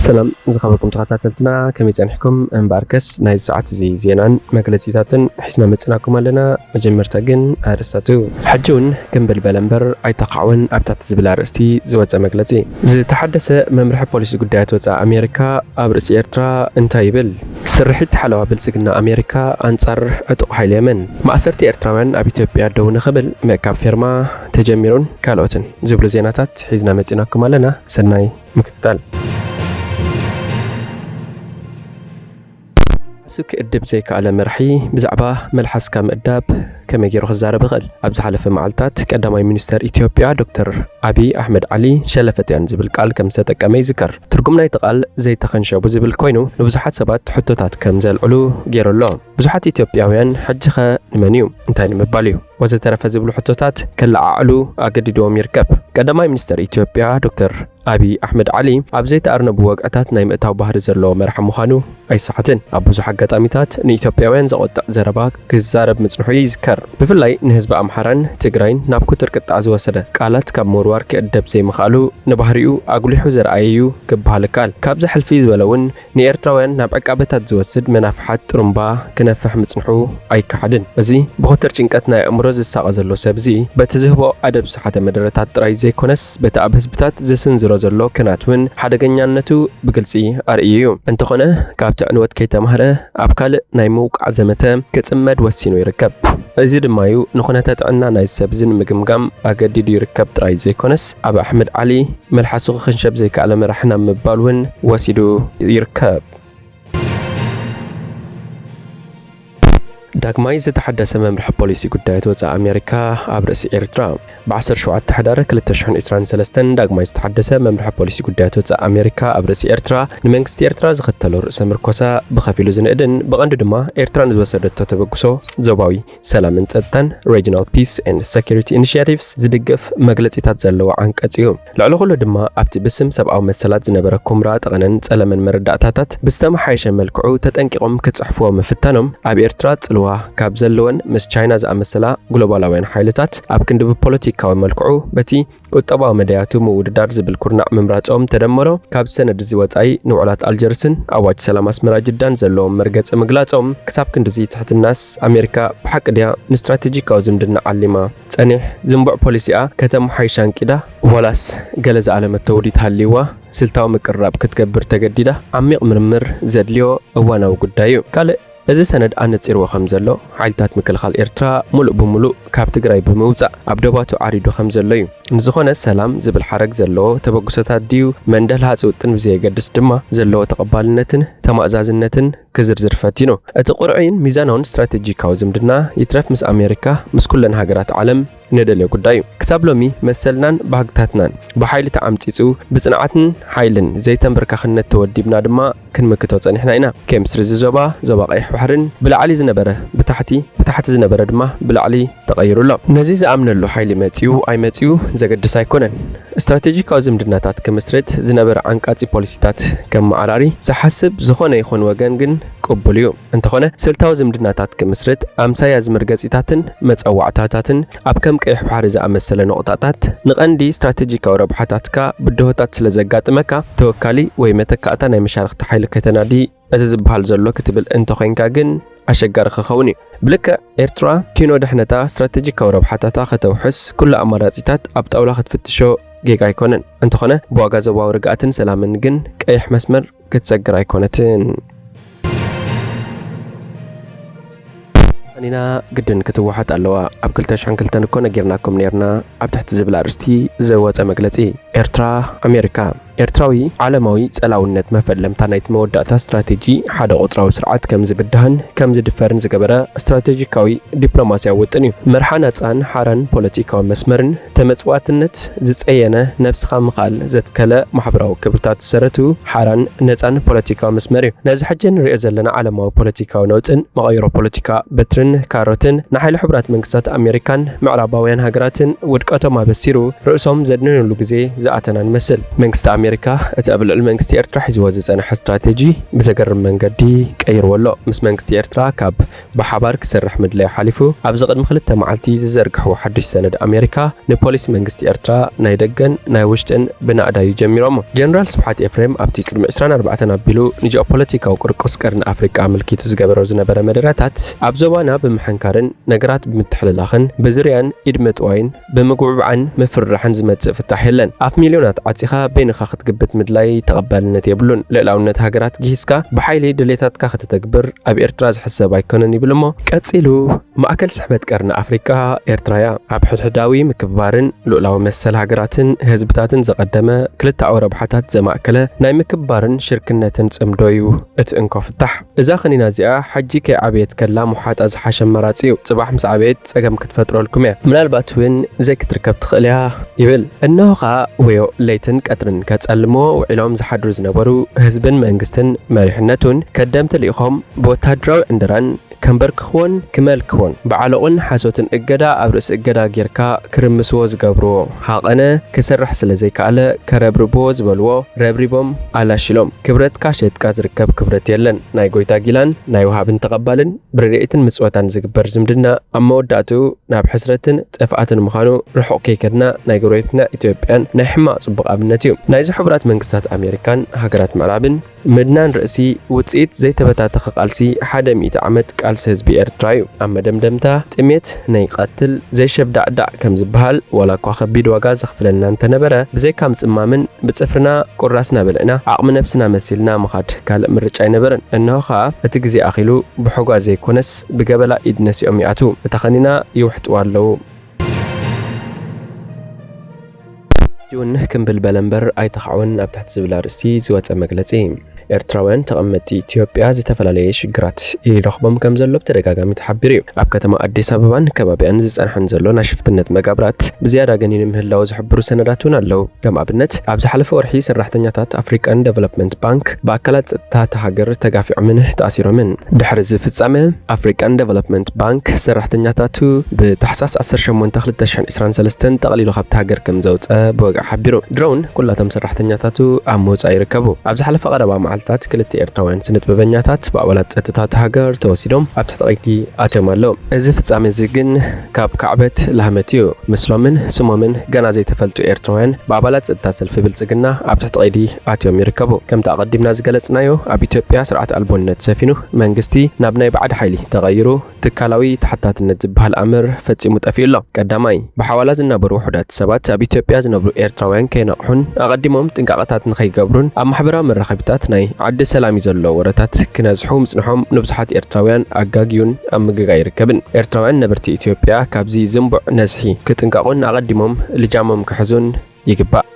ሰላም ዝኸበርኩም ተኸታተልትና፣ ከመይ ጸኒሕኩም? እምበኣርከስ ናይ ሰዓት እዚ ዜናን መግለጺታትን ሒዝና መጽናኩም ኣለና። መጀመርታ ግን ኣርእስታቱ። ሕጂ እውን ክምብል በለ እምበር ኣይተኻዕወን ኣብ ታሕቲ ዝብል ኣርእስቲ ዝወጸ መግለጺ። ዝተሓደሰ መምርሒ ፖሊሲ ጉዳያት ወጻኢ ኣሜሪካ ኣብ ርእሲ ኤርትራ እንታይ ይብል? ስርሒት ሓለዋ ብልጽግና ኣሜሪካ ኣንጻር ዕጡቕ ሓይሊ የመን። ማእሰርቲ ኤርትራውያን ኣብ ኢትዮጵያ ደው ንኽብል ምእካብ ፌርማ ተጀሚሩን ካልኦትን ዝብሉ ዜናታት ሒዝና መጺናኩም ኣለና። ሰናይ ምክትታል። ሱ ክእድብ ዘይከኣለ መራሒ ብዛዕባ መልሓስካ ምእዳብ ከመይ ገይሩ ክዛረብ ይኽእል? ኣብ ዝሓለፈ መዓልታት ቀዳማይ ሚኒስተር ኢትዮጵያ ዶክተር ኣብይ ኣሕመድ ዓሊ ሸለፈትያን ዝብል ቃል ከም ዝተጠቀመ ይዝከር። ትርጉም ናይቲ ቃል ዘይተኸንሸቡ ዝብል ኮይኑ ንብዙሓት ሰባት ሕቶታት ከም ዘልዕሉ ገይሩ ኣሎ። ብዙሓት ኢትዮጵያውያን ሕጂኸ ንመን እዩ? እንታይ ንምባል እዩ? ወዘተረፈ ዝብሉ ሕቶታት ከለዓዕሉ ኣገዲድዎም ይርከብ። ቀዳማይ ሚኒስተር ኢትዮጵያ ዶክተር ኣብይ ኣሕመድ ዓሊ ኣብ ዘይተኣርነቡ ወግዕታት ናይ ምእታው ባህሪ ዘለዎ መራሒ ምዃኑ ኣይሰሓትን። ኣብ ብዙሕ ኣጋጣሚታት ንኢትዮጵያውያን ዘቖጥዕ ዘረባ ክዛረብ ምጽንሑ ይዝከር። ብፍላይ ንህዝቢ ኣምሓራን ትግራይን ናብ ክቱር ቅጥዓ ዝወሰደ ቃላት ካብ ምውርዋር ክእደብ ዘይምኽኣሉ ንባህሪኡ ኣጉሊሑ ዘርኣየ እዩ ክበሃል ይከኣል። ካብዚ ሕልፊ ዝበለ እውን ንኤርትራውያን ናብ ዕቃበታት ዝወስድ መናፍሓት ጥሩምባ ክነፍሕ ምጽንሑ ኣይከሓድን። እዚ ብኸተር ጭንቀት ናይ ኣእምሮ ዝሳቐ ዘሎ ሰብ እዚ በቲ ዝህቦ ኣደብ ዝሰሓተ መደረታት ጥራይ ዘይኮነስ በቲ ኣብ ህዝብታት ዝስንዝሮ ዘሎ ከናት እውን ሓደገኛነቱ ብግልጺ ኣርእዩ እዩ። እንተኾነ ካብቲ ዕንወት ከይተማህረ ኣብ ካልእ ናይ ምውቃዕ ዘመተ ክጽመድ ወሲኑ ይርከብ። እዚ ድማ እዩ ንኹነተ ጥዕና ናይ ሰብ እዚ ንምግምጋም ኣገዲዱ ይርከብ ጥራይ ዘይኮነስ ኣብ ኣሕመድ ዓሊ መልሓሱ ክኽንሸብ ዘይከኣለ መራሕና ምባል እውን ወሲዱ ይርከብ። ዳግማይ ዝተሓደሰ መምርሒ ፖሊሲ ጉዳያት ወጻኢ ኣሜሪካ ኣብ ርእሲ ኤርትራ። ብ ዓሰርተ ሸውዓተ ሕዳር ክልተ ሽሕን ዕስራን ሰለስተን ዳግማይ ዝተሓደሰ መምርሒ ፖሊሲ ጉዳያት ወጻኢ ኣሜሪካ ኣብ ርእሲ ኤርትራ ንመንግስቲ ኤርትራ ዝኽተሎ ርእሰ ምርኮሳ ብኸፊሉ ዝንእድን ብቐንዱ ድማ ኤርትራ ንዝወሰደቶ ተበግሶ ዞባዊ ሰላምን ጸጥታን፣ Regional Peace and Security Initiatives፣ ዝድግፍ መግለጺታት ዘለዎ ዓንቀጽ እዩ። ልዕሊ ኩሉ ድማ ኣብቲ ብስም ሰብኣዊ መሰላት ዝነበረ ኩምራ ጠቐነን ጸለመን መረዳእታታት ብዝተመሓየሸ መልክዑ ተጠንቂቖም ክጽሕፍዎ ምፍታኖም ኣብ ኤርትራ ጽልዋ ካብ ዘለወን ምስ ቻይና ዝኣመሰላ ግሎባላውያን ሓይልታት ኣብ ክንዲ ብፖለቲካዊ መልክዑ በቲ ቁጠባዊ መዳያቱ ምውድዳር ዝብል ኩርናዕ ምምራጾም ተደመሮ ካብ ሰነድ እዚ ወጻኢ ንውዕላት ኣልጀርስን ኣዋጅ ሰላም ኣስመራ ጅዳን ዘለዎም መርገጺ ምግላጾም ክሳብ ክንድዚ ትሕትናስ ኣሜሪካ ብሓቂ ድያ ንስትራቴጂካዊ ዝምድና ዓሊማ ጸኒሕ ዝንቡዕ ፖሊሲኣ ከተመሓይሽ ኣንቂዳ ዋላስ ገለ ዝኣለመቶ ውዲት ሃልይዋ ስልታዊ ምቅርራብ ክትገብር ተገዲዳ ዓሚቕ ምርምር ዘድልዮ እዋናዊ ጉዳይ እዩ። ካልእ እዚ ሰነድ ኣነጺርዎ ከም ዘሎ ሓይልታት ምክልኻል ኤርትራ ሙሉእ ብሙሉእ ካብ ትግራይ ብምውጻእ ኣብ ደባቱ ዓሪዱ ከም ዘሎ እዩ። ንዝኾነ ሰላም ዝብል ሓረግ ዘለዎ ተበግሶታት ድዩ መንደልሃፂ ውጥን ብዘየገድስ ድማ ዘለዎ ተቐባልነትን ተማእዛዝነትን ክዝርዝር ፈቲኑ። እቲ ቁርዕይን ሚዛናውን ስትራቴጂካዊ ዝምድና ይትረፍ ምስ ኣሜሪካ ምስ ኩለን ሃገራት ዓለም ንደልዮ ጉዳይ እዩ። ክሳብ ሎሚ መሰልናን ባህግታትናን ብሓይሊ ተዓምጺጹ ብጽንዓትን ሓይልን ዘይተንበርካኽነት ተወዲብና ድማ ክንምክቶ ጸኒሕና ኢና። ኬምስትሪ እዚ ዞባ ዞባ ቀይሕ ባሕርን ብላዕሊ ዝነበረ ብታሕቲ ብታሕቲ ዝነበረ ድማ ብላዕሊ ተቐይሩ ኣሎ። ነዚ ዝኣምነሉ ሓይሊ መጺኡ ኣይመጺኡ ዘገድስ ኣይኮነን። ስትራቴጂካዊ ዝምድናታት ክምስርት ዝነበረ ዓንቃጺ ፖሊሲታት ከመዓራሪ ዝሓስብ ዝኾነ ይኹን ወገን ግን ቅቡል እዩ። እንተኾነ ስልታዊ ዝምድናታት ክምስርት ኣምሳያ ዝምርገጺታትን መጸዋዕታታትን ኣብ ከም ቀይሕ ባሕሪ ዝኣመሰለ ነቑጣታት ንቐንዲ ስትራቴጂካዊ ረብሓታትካ ብድሆታት ስለ ዘጋጥመካ ተወካሊ ወይ መተካእታ ናይ መሻርኽቲ ሓይሊ ከተናዲ እዚ ዝበሃል ዘሎ ክትብል እንተኾይንካ ግን ኣሸጋሪ ክኸውን እዩ። ብልክዕ ኤርትራ ኪኖ ድሕነታ ስትራቴጂካዊ ረብሓታታ ከተውሕስ ኩሉ ኣማራጺታት ኣብ ጣውላ ክትፍትሾ ጌጋ ኣይኮነን። እንተኾነ ብዋጋ ዞባዊ ርግኣትን ሰላምን ግን ቀይሕ መስመር ክትሰግር ኣይኮነትን። ኣኒና ግድን ክትወሓጥ ኣለዋ። ኣብ ክልተ ሽሕን ክልተን እኮ ነጊርናኩም ነይርና ኣብ ትሕቲ ዝብል ኣርእስቲ ዘወጸ መግለጺ። ኤርትራ ኣሜሪካ። ኤርትራዊ ዓለማዊ ጸላውነት መፈለምታ ናይቲ መወዳእታ ስትራቴጂ ሓደ ቁጽራዊ ስርዓት ከም ዝብዳህን ከም ዝድፈርን ዝገበረ ስትራቴጂካዊ ዲፕሎማስያዊ ውጥን እዩ። መርሓ ናጻን ሓራን ፖለቲካዊ መስመርን ተመጽዋትነት ዝጸየነ ነብስኻ ምኻል ዘትከለ ማሕበራዊ ክብርታት ዝሰረቱ ሓራን ነጻን ፖለቲካዊ መስመር እዩ። ነዚ ሕጂ ንሪኦ ዘለና ዓለማዊ ፖለቲካዊ ነውጽን መቐይሮ ፖለቲካ በትርን ካሮትን ንሓይሊ ሕቡራት መንግስታት ኣሜሪካን ምዕራባውያን ሃገራትን ውድቀቶም ኣበሲሩ ርእሶም ዘድነኑሉ ግዜ ዝኣተና ንመስል። መንግስቲ ኣሜሪካ እቲ ኣብ ልዕሊ መንግስቲ ኤርትራ ሒዝዎ ዝጸንሐ ስትራቴጂ ብዘገርም መንገዲ ቀይርዎ ኣሎ። ምስ መንግስቲ ኤርትራ ካብ ብሓባር ክሰርሕ ምድላዩ ሓሊፉ፣ ኣብዚ ቅድሚ ክልተ መዓልቲ ዝዘርግሕዎ ሓድሽ ሰነድ ኣሜሪካ ንፖሊሲ መንግስቲ ኤርትራ ናይ ደገን ናይ ውሽጥን ብናእዳዩ ጀሚሮሞ። ጀነራል ስብሓት ኤፍሬም ኣብቲ ቅድሚ ዕስራን ኣርባዕተን ኣቢሉ ንጂኦፖለቲካዊ ቁርቁስ ቀርኒ ኣፍሪቃ ኣመልኪቱ ዝገበሮ ዝነበረ መደረታት፣ ኣብ ዞባና ብምሕንካርን ነገራት ብምትሕልላኽን ብዝርያን ኢድ ምጥዋይን ብምጉዕባዕን ምፍርራሕን ዝመጽእ ፍታሕ የለን። ኣፍ ሚልዮናት ዓጺኻ በይንኻ ክትግብት ምድላይ ተቐባልነት የብሉን። ልዕላውነት ሃገራት ጊሂስካ ብሓይሊ ድሌታትካ ከተተግብር ኣብ ኤርትራ ዝሕሰብ ኣይኮነን ይብል እሞ ቀጺሉ፣ ማእከል ስሕበት ቀርኒ ኣፍሪቃ ኤርትራ እያ። ኣብ ሕድሕዳዊ ምክብባርን ልኡላዊ መሰል ሃገራትን ህዝብታትን ዘቐደመ ክልተኣዊ ረብሓታት ዘማእከለ ናይ ምክብባርን ሽርክነትን ጽምዶ እዩ እቲ እንኮ ፍታሕ። እዛ ከኒና እዚኣ ሕጂ ከይዓበየት ከላ ምውሓጣ ዝሓሸ ኣማራጺ እዩ። ጽባሕ ምስ ዓበየት ጸገም ክትፈጥረልኩም እያ። ምናልባት እውን ዘይክትርከብ ትኽእል እያ ይብል። እነሆ ኸኣ ወዮ ለይትን ቀትርን ከጸልምዎ ውዒሎም ዝሓድሩ ዝነበሩ ህዝብን መንግስትን መሪሕነቱን ከደምቲ ልኢኾም ብወታደራዊ ዕንደራን ከንበርክኽዎን ክመልክዎን ብዓሎቕን ሓሶትን እገዳ ኣብ ርእሲ እገዳ ጌርካ ክርምስዎ ዝገብርዎ ሃቐነ ክሰርሕ ስለ ዘይከኣለ ከረብርብዎ ዝበልዎ ረብሪቦም ኣላሺሎም። ክብረትካ ሸይጥካ ዝርከብ ክብረት የለን። ናይ ጎይታ ጊላን ናይ ወሃብን ተቐባልን ብረድኤትን ምጽወታን ዝግበር ዝምድና ኣብ መወዳእትኡ ናብ ሕስረትን ጥፍኣትን ምዃኑ ርሑቕ ከይከድና ናይ ጎረቤትና ኢትዮጵያን ናይ ሕማቕ ጽቡቕ ኣብነት እዩ። ናይዚ ሕቡራት መንግስታት ኣሜሪካን ሃገራት ምዕራብን ምድናን ርእሲ ውጽኢት ዘይተበታተኸ ቃልሲ ሓደ ሚእቲ ዓመት ቃልሲ ህዝቢ ኤርትራ እዩ። ኣብ መደምደምታ ጥሜት ነይቐትል ዘይሸብዳዕዳዕ ከም ዝበሃል ዋላ እኳ ከቢድ ዋጋ ዘኽፍለና እንተነበረ ብዘይካ ምጽማምን ብጽፍርና ቁራስና በሊዕና ዓቕሚ ነብስና መሲልና ምኻድ ካልእ ምርጫ ኣይነበረን። እነሆ ኸኣ እቲ ግዜ ኣኺሉ ብሖጓ ዘይኮነስ ብገበላ ኢድ ነሲኦም ይኣትዉ። እታ ከኒና ይውሕጥዋ ኣለዉ። ጅውን ክምብል በለ እምበር ኣይተኻዕወን ኣብ ትሕቲ ዝብል ኣርእስቲ ዝወጸ መግለጺ። ኤርትራውያን ተቐመጥቲ ኢትዮጵያ ዝተፈላለየ ሽግራት ይረኽቦም ከም ዘሎ ብተደጋጋሚ ተሓቢሩ እዩ። ኣብ ከተማ ኣዲስ ኣበባን ከባቢኣን ዝጸንሐን ዘሎ ናይ ሽፍትነት መጋብራት ብዝያዳ ገኒኑ ምህላው ዝሕብሩ ሰነዳት እውን ኣለዉ። ከም ኣብነት ኣብ ዝሓለፈ ወርሒ ሰራሕተኛታት ኣፍሪቃን ዴቨሎፕመንት ባንክ ብኣካላት ጸጥታ እታ ሃገር ተጋፊዖምን ተኣሲሮምን። ድሕሪ እዚ ፍጻመ ኣፍሪቃን ዴቨሎፕመንት ባንክ ሰራሕተኛታቱ ብታሕሳስ ዓሰርተ ሸሞንተ ክልተ ሽሕን ዕስራን ሰለስተን ጠቕሊሉ ካብቲ ሃገር ከም ዘውጸ ብወግዒ ሓቢሩ። ድሮውን ኩላቶም ሰራሕተኛታቱ ኣብ ምውጻእ ይርከቡ። ኣብ ዝሓለፈ ቀረባ መዓልታት ክልተ ኤርትራውያን ስነጥበበኛታት ብኣባላት ጸጥታ እታ ሃገር ተወሲዶም ኣብ ትሕቲ ቀይዲ ኣትዮም ኣለዉ። እዚ ፍጻመ እዚ ግን ካብ ካዕበት ላህመት እዩ። ምስሎምን ስሞምን ገና ዘይተፈልጡ ኤርትራውያን ብኣባላት ጸጥታ ሰልፊ ብልጽግና ኣብ ትሕቲ ቀይዲ ኣትዮም ይርከቡ። ከምቲ ኣቐዲምና ዝገለጽናዮ ኣብ ኢትዮጵያ ስርዓት ኣልቦነት ሰፊኑ መንግስቲ ናብ ናይ ባዕዲ ሓይሊ ተቐይሩ ትካላዊ ተሓታትነት ዝበሃል ኣምር ፈጺሙ ጠፊኡ ኣሎ። ቀዳማይ፣ ብሓዋላ ዝነበሩ ውሑዳት ሰባት ኣብ ኢትዮጵያ ዝነብሩ ኤርትራውያን ከይነቕሑን ኣቐዲሞም ጥንቃቐታት ንኸይገብሩን ኣብ ማሕበራዊ መራኸቢታት ናይ ዓዲ ሰላም እዩ ዘሎ ወረታት ክነዝሑ ምጽንሖም ንብዙሓት ኤርትራውያን ኣጋግዩን ኣብ ምግጋይ ይርከብን። ኤርትራውያን ነበርቲ ኢትዮጵያ ካብዚ ዝንቡዕ ነዝሒ ክጥንቀቑን ኣቐዲሞም ልጃሞም ክሕዙን ይግባእ።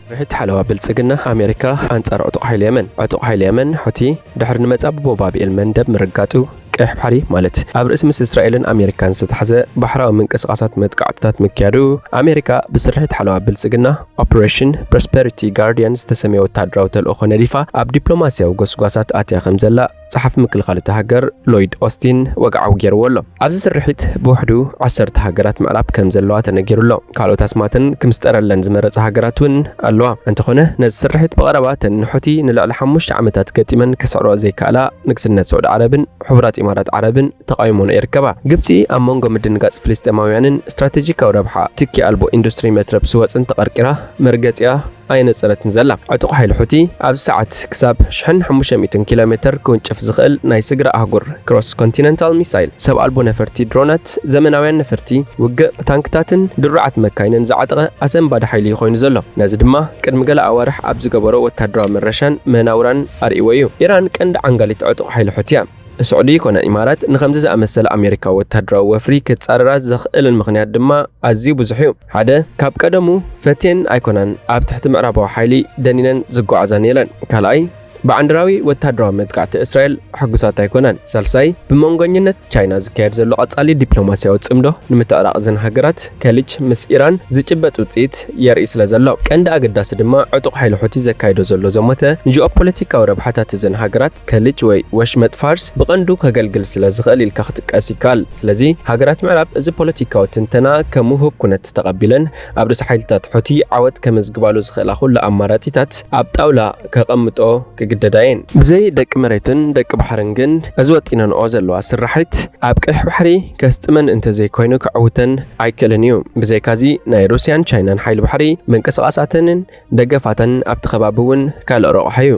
ስርሒት ሓለዋ ብልጽግና ኣሜሪካ ኣንጻር ዕጡቕ ሓይሊ የመን። ዕጡቕ ሓይሊ የመን ሑቲ ድሕሪ ንመጻብቦ ባብ ኤል መንደብ ምርጋጹ ቀይሕ ባሕሪ ማለት ኣብ ርእሲ ምስ እስራኤልን ኣሜሪካን ዝተታሕዘ ባሕራዊ ምንቅስቓሳት መጥቃዕትታት ምክያዱ ኣሜሪካ ብስርሒት ሓለዋ ብልጽግና ኦፕሬሽን ፕሮስፐሪቲ ጋርዲያን ዝተሰምየ ወታደራዊ ተልእኾ ነዲፋ ኣብ ዲፕሎማስያዊ ጎስጓሳት ኣትያ ከም ዘላ ጸሓፊ ምክልኻል እታ ሃገር ሎይድ ኦስቲን ወግዓዊ ገይርዎ ኣሎ። ኣብዚ ስርሒት ብውሕዱ ዓሰርተ ሃገራት ምዕራብ ከም ዘለዋ ተነጊሩ ኣሎ። ካልኦት ኣስማተን ክምስጠረለን ዝመረጻ ሃገራት እውን ኣለዋ። እንተኾነ ነዚ ስርሒት ብቐረባ እተን ንሑቲ ንልዕሊ ሓሙሽተ ዓመታት ገጢመን ክስዕርኦ ዘይከኣላ ንግስነት ስዑዲ ዓረብን ሕቡራት ኢማራት ዓረብን ተቓዊሞንኦ ይርከባ። ግብጺ ኣብ መንጎ ምድንጋጽ ፍልስጤማውያንን ስትራቴጂካዊ ረብሓ ትኪ ኣልቦ ኢንዱስትሪ መትረብ ስወጽን ተቐርቂራ መርገጺኣ ኣየነጸረትን ዘላ። ዕጡቕ ሓይሊ ሑቲ ኣብዚ ሰዓት ክሳብ ሽሕን ሓሙሽተ ሚእትን ኪሎ ሜተር ክውንጭፍ ዝኽእል ናይ ስግረ ኣህጉር ክሮስ ኮንቲነንታል ሚሳይል፣ ሰብ ኣልቦ ነፈርቲ ድሮናት፣ ዘመናውያን ነፈርቲ ውግእ፣ ታንክታትን ድሩዓት መካይንን ዝዓጠቐ ኣሰንባዲ ሓይሊ እዩ ኮይኑ ዘሎ። ነዚ ድማ ቅድሚ ገለ ኣዋርሕ ኣብ ዝገበሮ ወታደራዊ መረሻን መናውራን ኣርእይዎ እዩ። ኢራን ቀንዲ ዓንጋሊት ዕጡቕ ሓይሊ ሑቲ እያ። ስዑዲ ኮነ ኢማራት ንኸምዚ ዝኣመሰለ ኣሜሪካዊ ወታደራዊ ወፍሪ ክጻረራ ዘኽእልን ምኽንያት ድማ ኣዝዩ ብዙሕ እዩ። ሓደ፣ ካብ ቀደሙ ፈትየን ኣይኮናን ኣብ ትሕቲ ምዕራባዊ ሓይሊ ደኒነን ዝጓዓዛ ነይረን። ካልኣይ፣ ብዓንድራዊ ወታደራዊ መጥቃዕቲ እስራኤል ሕጉሳት ኣይኮናን። ሳልሳይ፣ ብመንጎኝነት ቻይና ዝካየድ ዘሎ ቀጻሊ ዲፕሎማስያዊ ጽምዶ ንምትዕራቕ እዘን ሃገራት፣ ከሊች ምስ ኢራን ዝጭበጥ ውጽኢት የርኢ ስለ ዘሎ። ቀንዲ ኣገዳሲ ድማ ዕጡቕ ሓይሊ ሑቲ ዘካይዶ ዘሎ ዘመተ ንጂኦፖለቲካዊ ረብሓታት እዘን ሃገራት፣ ከሊች ወይ ወሽመጥ ፋርስ፣ ብቐንዱ ከገልግል ስለ ዝኽእል ኢልካ ክጥቀስ ይከኣል። ስለዚ ሃገራት ምዕራብ እዚ ፖለቲካዊ ትንተና ከም ውሁብ ኩነት ተቐቢለን፣ ኣብ ርእሲ ሓይልታት ሑቲ ዓወት ከመዝግባሉ ዝኽእላ ኩሉ ኣማራጺታት ኣብ ጣውላ ከቐምጦ ክግደዳ እየን። ብዘይ ደቂ መሬትን ደቂ ባሕርን ግን፣ እዚ ወጢነንኦ ዘለዋ ስራሒት ኣብ ቀይሕ ባሕሪ ከስጥመን እንተዘይኮይኑ ከዕውተን ኣይክእልን እዩ። ብዘይካዚ ናይ ሩስያን ቻይናን ሓይሊ ባሕሪ፣ ምንቅስቓሳተንን ደገፋተን ኣብቲ ከባቢ እውን ካልእ ረቑሓ እዩ።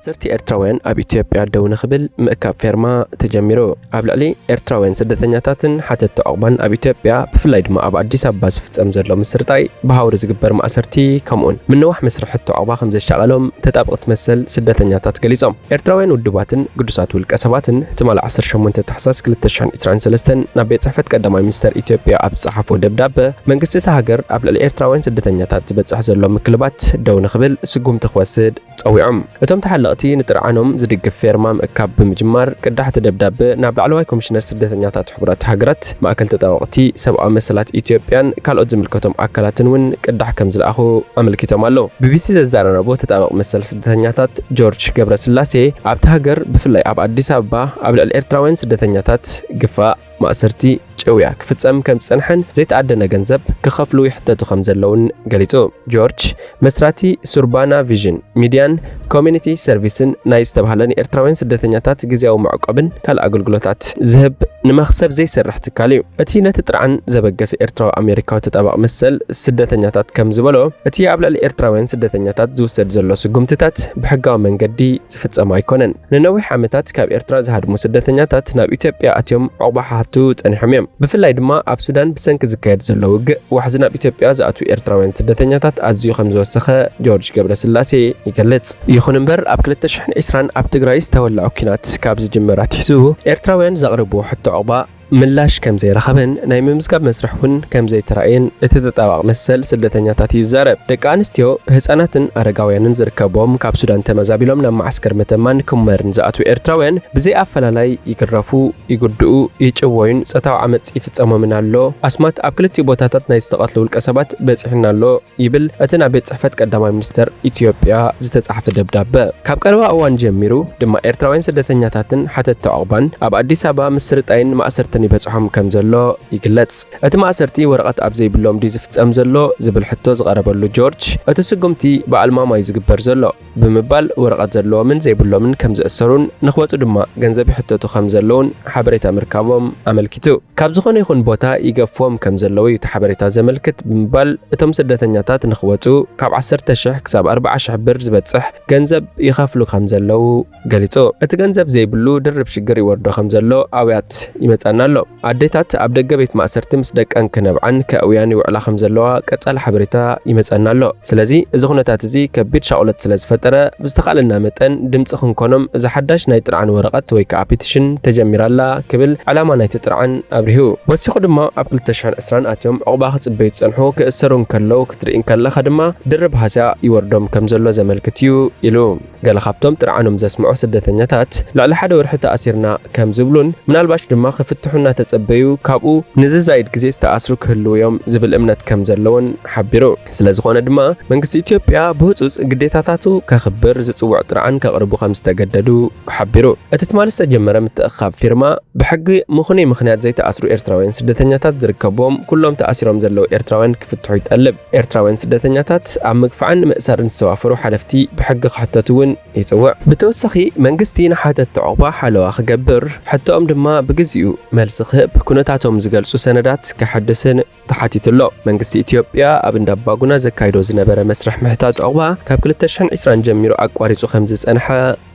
ዓሰርተ ኤርትራውያን ኣብ ኢትዮጵያ ደው ንኽብል ምእካብ ፌርማ ተጀሚሩ። ኣብ ልዕሊ ኤርትራውያን ስደተኛታትን ሓተቲ ዑቕባን ኣብ ኢትዮጵያ፣ ብፍላይ ድማ ኣብ ኣዲስ ኣበባ ዝፍጸም ዘሎ ምስርጣይ፣ ብሃውሪ ዝግበር ማእሰርቲ፣ ከምኡውን ምንዋሕ መስርሕ ሕቶ ዑቕባ ከም ዘሻቐሎም ተጣበቕቲ መሰል ስደተኛታት ገሊጾም። ኤርትራውያን ውድባትን ግዱሳት ውልቀ ሰባትን ትማሊ ዓሰርተ ሸሞንተ ታሕሳስ ክልተ ሽሕን ዕስራን ሰለስተን ናብ ቤት ጽሕፈት ቀዳማይ ሚኒስተር ኢትዮጵያ ኣብ ዝጸሓፎ ደብዳበ፣ መንግስቲ እታ ሃገር ኣብ ልዕሊ ኤርትራውያን ስደተኛታት ዝበጽሕ ዘሎ ምክልባት ደው ንኽብል ስጉምቲ ክወስድ ጸዊዖም። እቶም ተሓለቕቲ ንጥርዓኖም ዝድግፍ ፌርማ ምእካብ ብምጅማር፣ ቅዳሕ እቲ ደብዳበ ናብ ላዕለዋይ ኮሚሽነር ስደተኛታት ሕቡራት ሃገራት፣ ማእከል ተጣበቕቲ ሰብኣዊ መሰላት ኢትዮጵያን ካልኦት ዝምልከቶም ኣካላትን እውን ቅዳሕ ከም ዝለኣኹ ኣመልኪቶም ኣለዉ። ቢቢሲ ዘዘራረቦ ተጣበቕ መሰል ስደተኛታት ጆርጅ ገብረስላሴ፣ ኣብቲ ሃገር ብፍላይ ኣብ ኣዲስ ኣበባ ኣብ ልዕሊ ኤርትራውያን ስደተኛታት ግፋ፣ ማእሰርቲ፣ ጭውያ ክፍጸም ከም ዝጸንሐን ዘይተኣደነ ገንዘብ ክኸፍሉ ይሕተቱ ከም ዘለውን ገሊጹ። ጆርጅ፣ መስራቲ ሱርባና ቪዥን ሚድያን ኮሚኒቲ ሰርቪስን ናይ ዝተባህለ ንኤርትራውያን ስደተኛታት ግዝያዊ መዕቆብን ካልእ ኣገልግሎታት ዝህብ ንመኽሰብ ዘይሰርሕ ትካል እዩ። እቲ ነቲ ጥርዓን ዘበገሰ ኤርትራዊ ኣሜሪካዊ ተጣባቕ መሰል ስደተኛታት ከም ዝበሎ፣ እቲ ኣብ ልዕሊ ኤርትራውያን ስደተኛታት ዝውሰድ ዘሎ ስጉምትታት ብሕጋዊ መንገዲ ዝፍጸም ኣይኮነን። ንነዊሕ ዓመታት ካብ ኤርትራ ዝሃድሙ ስደተኛታት ናብ ኢትዮጵያ ኣትዮም ዑቕባ ክሓቱ ጸኒሖም እዮም። ብፍላይ ድማ ኣብ ሱዳን ብሰንኪ ዝካየድ ዘሎ ውግእ፣ ዋሕዚ ናብ ኢትዮጵያ ዝኣትዉ ኤርትራውያን ስደተኛታት ኣዝዩ ከም ዝወሰኸ ጆርጅ ገብረስላሴ ይገልጽ። ይኹን እምበር፣ ኣብ ክልተ ሽሕን ዕስራን ኣብ ትግራይ ዝተወልዐ ኲናት ካብ ዝጅመር ኣትሒዙ፣ ኤርትራውያን ዘቕርብዎ ሕቶ ዑቕባ ምላሽ ከም ዘይረኸበን ናይ ምምዝጋብ መስርሕ እውን ከም ዘይተራእየን እቲ ተጣባቕ መሰል ስደተኛታት ይዛረብ። ደቂ ኣንስትዮ፣ ህጻናትን ኣረጋውያንን ዝርከብዎም ካብ ሱዳን ተመዛቢሎም ናብ መዓስከር መተማን ኩመርን ዝኣትዉ ኤርትራውያን ብዘይ ኣፈላላይ ይግረፉ፣ ይጉድኡ፣ ይጭወዩን ጾታዊ ዓመጽ ይፍጸሞምን ኣሎ። ኣስማት ኣብ ክልቲኡ ቦታታት ናይ ዝተቐትሉ ውልቀ ሰባት በጺሑና ኣሎ ይብል እቲ ናብ ቤት ጽሕፈት ቀዳማይ ሚኒስተር ኢትዮጵያ ዝተጻሕፈ ደብዳበ። ካብ ቀረባ እዋን ጀሚሩ ድማ ኤርትራውያን ስደተኛታትን ሓተትቲ ዑቕባን ኣብ ኣዲስ ኣበባ ምስርጣይን ማእሰርትን ይበጽሖም ከም ዘሎ ይግለጽ። እቲ ማእሰርቲ ወረቐት ኣብ ዘይብሎም ድዩ ዝፍጸም ዘሎ ዝብል ሕቶ ዝቐረበሉ ጆርጅ፣ እቲ ስጉምቲ ብኣልማማ እዩ ዝግበር ዘሎ ብምባል፣ ወረቐት ዘለዎምን ዘይብሎምን ከም ዝእሰሩን ንኽወጹ ድማ ገንዘብ ይሕተቱ ከም ዘለውን ሓበሬታ ምርካቦም ኣመልኪቱ። ካብ ዝኾነ ይኹን ቦታ ይገፍዎም ከም ዘለዉ እዩ እቲ ሓበሬታ ዘመልክት ብምባል፣ እቶም ስደተኛታት ንኽወጹ ካብ ዓሰርተ ሽሕ ክሳብ ኣርብዓ ሽሕ ብር ዝበጽሕ ገንዘብ ይኸፍሉ ከም ዘለዉ ገሊጹ። እቲ ገንዘብ ዘይብሉ ድርብ ሽግር ይወርዶ ከም ዘሎ ኣውያት ይመጻና ኣሎ። ኣዴታት ኣብ ደገ ቤት ማእሰርቲ ምስ ደቀን ክነብዓን ከእውያን ይውዕላ ከም ዘለዋ ቀጻሊ ሓበሬታ ይመጻና ኣሎ። ስለዚ እዚ ኩነታት እዚ ከቢድ ሻቕሎት ስለ ዝፈጠረ፣ ብዝተኻእለና መጠን ድምጺ ክንኮኖም እዛ ሓዳሽ ናይ ጥርዓን ወረቐት ወይ ከኣ ፒቲሽን ተጀሚራ ኣላ ክብል ዕላማ ናይቲ ጥርዓን ኣብሪሁ። ወሲኹ ድማ ኣብ ክልተ ሽሕን ዕስራን ኣትዮም ዑቕባ ክጽበዩ ዝጸንሑ ክእሰሩ እንከለዉ ክትርኢ እንከለኻ ድማ ድርብ ሃስያ ይወርዶም ከም ዘሎ ዘመልክት እዩ ኢሉ። ገለ ካብቶም ጥርዓኖም ዘስምዑ ስደተኛታት፣ ልዕሊ ሓደ ወርሒ ተኣሲርና ከም ዝብሉን ምናልባሽ ድማ ክፍትሑ እናተጸበዩ ካብኡ ንዝዛይድ ግዜ ዝተኣስሩ ክህልዉ እዮም ዝብል እምነት ከም ዘለዎን ሓቢሩ። ስለ ዝኾነ ድማ መንግስቲ ኢትዮጵያ ብህጹጽ ግዴታታቱ ከኽብር ዝጽውዕ ጥርዓን ከቕርቡ ከም ዝተገደዱ ሓቢሩ። እቲ ትማሊ ዝተጀመረ ምትእኽኻብ ፊርማ ብሕጊ ምኽኑይ ምኽንያት ዘይተኣስሩ ኤርትራውያን ስደተኛታት ዝርከብዎም ኩሎም ተኣሲሮም ዘለዉ ኤርትራውያን ክፍትሑ ይጠልብ። ኤርትራውያን ስደተኛታት ኣብ ምግፋዕን ምእሳርን ዝተዋፈሩ ሓለፍቲ ብሕጊ ክሕተቱ እውን ይጽውዕ። ብተወሳኺ መንግስቲ ንሓተትቲ ዑቕባ ሓለዋ ክገብር፣ ሕቶኦም ድማ ብግዚኡ መልሲ ክህብ፣ ኩነታቶም ዝገልጹ ሰነዳት ከሐድስን ተሓቲቱ ኣሎ። መንግስቲ ኢትዮጵያ ኣብ እንዳ ኣባጉና ዘካይዶ ዝነበረ መስርሕ ምሕታት ዑቕባ ካብ ክልተ ሽሕን ዕስራን ጀሚሩ ኣቋሪጹ ከም ዝጸንሐ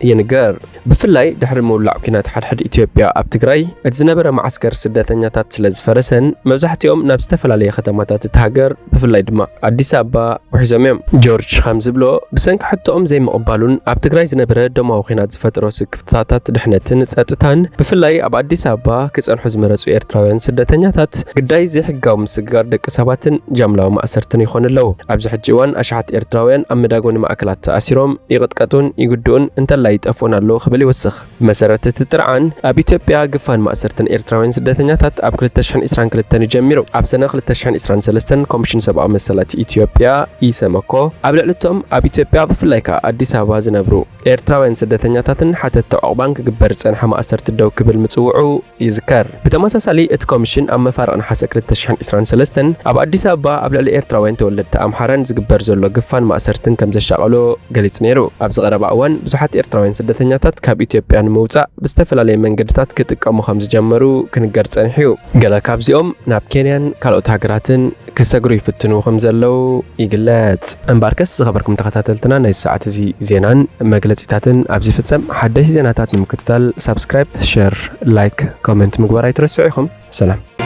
ይንገር። ብፍላይ ድሕሪ ምውላዕ ኲናት ሓድሕድ ኢትዮጵያ ኣብ ትግራይ፣ እቲ ዝነበረ መዓስከር ስደተኛታት ስለ ዝፈረሰን መብዛሕትኦም ናብ ዝተፈላለየ ከተማታት እቲ ሃገር፣ ብፍላይ ድማ ኣዲስ ኣበባ ውሒዞም እዮም። ጆርጅ ከም ዝብሎ፣ ብሰንኪ ሕቶኦም ዘይምቕባሉን ኣብ ትግራይ ዝነበረ ደማዊ ኲናት ዝፈጠሮ ስክፍታታት ድሕነትን ጸጥታን፣ ብፍላይ ኣብ ኣዲስ ኣበባ ክጸንሑ ክሰርሑ ዝመረጹ ኤርትራውያን ስደተኛታት ግዳይ ዘይሕጋዊ ምስግጋር ደቂ ሰባትን ጃምላዊ ማእሰርትን ይኾኑ ኣለዉ። ኣብዚ ሕጂ እዋን ኣሽሓት ኤርትራውያን ኣብ መዳጎኒ ማእከላት ተኣሲሮም ይቕጥቀጡን ይጉድኡን እንተላይ ይጠፍኡን ኣለዉ ክብል ይወስኽ። ብመሰረት እቲ ጥርዓን ኣብ ኢትዮጵያ ግፋን ማእሰርትን ኤርትራውያን ስደተኛታት ኣብ ክልተ ሽሕን ዕስራን ክልተን ጀሚሩ። ኣብ ሰነ ክልተ ሽሕን ዕስራን ሰለስተን ኮሚሽን ሰብኣዊ መሰላት ኢትዮጵያ ኢሰመኮ ኣብ ልዕሊ እቶም ኣብ ኢትዮጵያ ብፍላይ ከኣ ኣዲስ ኣበባ ዝነብሩ ኤርትራውያን ስደተኛታትን ሓተትቲ ዑቕባን ክግበር ዝጸንሐ ማእሰርቲ ደው ክብል ምጽውዑ ይዝከር። ብተመሳሳሊ እቲ ኮሚሽን ኣብ መፋርቕ ነሓሰ ክልተ ሽሕን ዕስራን ሰለስተን ኣብ ኣዲስ ኣበባ ኣብ ልዕሊ ኤርትራውያን ተወለድቲ ኣምሓራን ዝግበር ዘሎ ግፋን ማእሰርትን ከም ዘሻቐሎ ገሊጹ ነይሩ። ኣብዚ ቀረባ እዋን ብዙሓት ኤርትራውያን ስደተኛታት ካብ ኢትዮጵያ ንምውጻእ ብዝተፈላለየ መንገድታት ክጥቀሙ ከም ዝጀመሩ ክንገር ጸኒሑ እዩ። ገለ ካብዚኦም ናብ ኬንያን ካልኦት ሃገራትን ክሰግሩ ይፍትኑ ከም ዘለዉ ይግለጽ። እምበኣርከስ ዝኸበርኩም ተኸታተልትና ናይ ሰዓት እዚ ዜናን መግለጺታትን ኣብዚ ፍጸም። ሓደሽ ዜናታት ንምክትታል ሳብስክራይብ፣ ሸር፣ ላይክ፣ ኮመንት ምግባር ኣይትረስዑ ኢኹም። ሰላም።